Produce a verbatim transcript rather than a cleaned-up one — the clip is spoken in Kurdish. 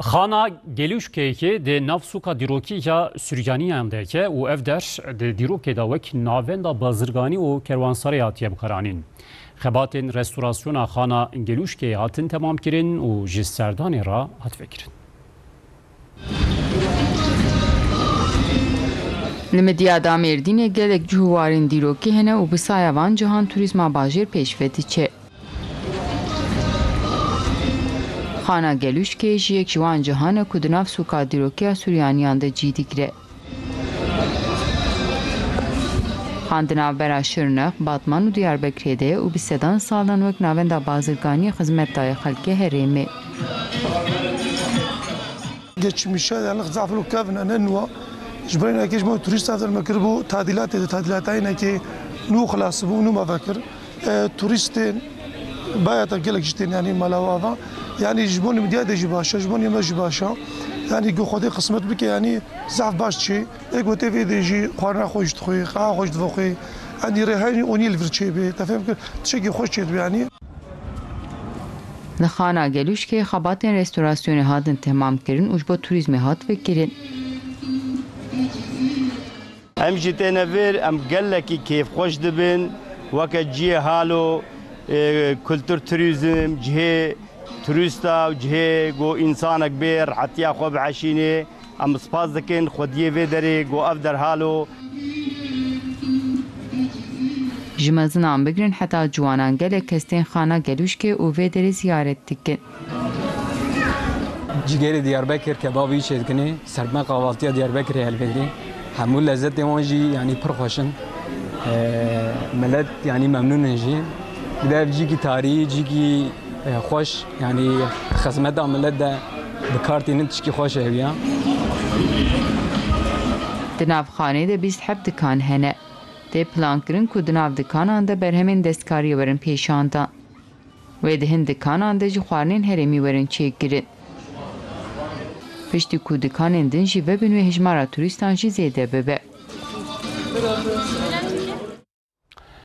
Xana Gelûşkeyê di nav sûka dîrokî ya Suryaniyan de ye û ev der di dîrokê de wek navenda bazirganî û kerwansarê hatiye bikaranîn. Xebatên restorasyona Xana Gelûşkeyê hatin temamkirin û ji serdanê re hat vekirin. Li Midyada Mêrdînê gelek cih û warên dîrokî hene û bi saya van cihan turîzma bajêr pêş ve diçe. Xana Gelûşkê ji yek ji wan cihan e ku di nav sûka dîrokî ya Suryaniyan de cî digire. Xan di navbera Şirnex, Batman û Diyarbekirê de ye û bi sedan salan wek navenda bazirganiyê xizmet daye xelkê herêmê. Geçmişe, yani, zaf lo kevin, ne nû. Ji bo hinekê ji bo turîsta der me kiribû tadîlatê de, tadîlata hinekê nû xilas bû, nû me vekir. E, turîstên baya te gelek jî tên, yani, mala û ava. Yani, ji bo Midyadê jî baş e, ji bo me jî baş e. Yani, ku Xwedê qismet bike, yani, zaf baş çê. Ê ku tê vê dê jî xwarina xwe jî dixwê, qeha xwe jî divoxwê. Endî rê heynî onî li vir çêbê. Te fêm kir, tiştekî xweş çêdibe, yani. Li Xana Gelûşkê xebatên restorasyonê hatin temamkirin û ji bo turîzmê hat vekirin. Em jî têne vir, em gelekî kêfxweş dibin, weke cihê halo, e, kultur turîzm, cihê turîsta û cihê ku însanek bê rehetiya xwe bieşînê. Em spas dikin Xwediyê vê derê ku ev der halo. Ji mezinan bigirin heta ciwanan gelek kes tên Xana Gelûşkê û vê derê ziyaret dikin. Cîgerê Diyarbekir kebabî çêdikinê, serme qavaltiya Diyarbekirê helbendê. Hemû lezzetê wan jî, yanî, pir xweş in. Ee, millet, yanî, memnûn in jî. Bir de ev cîkî tarî, cîkî, e, xweş, yanî, xizmeta millet de bi kar tînin, tişkî xweş e ev ya. Di nav xanê de bîst heb dikan hene. Tê plankirin ku di nav dikanan de berhemên destkariyê werin pêşandan. Wê di hin dikanan de jî xwarinên herêmî werin çêkirin. Piştî ku dikanên din jî vebin wê hejmara turîstan jî zêde bibe.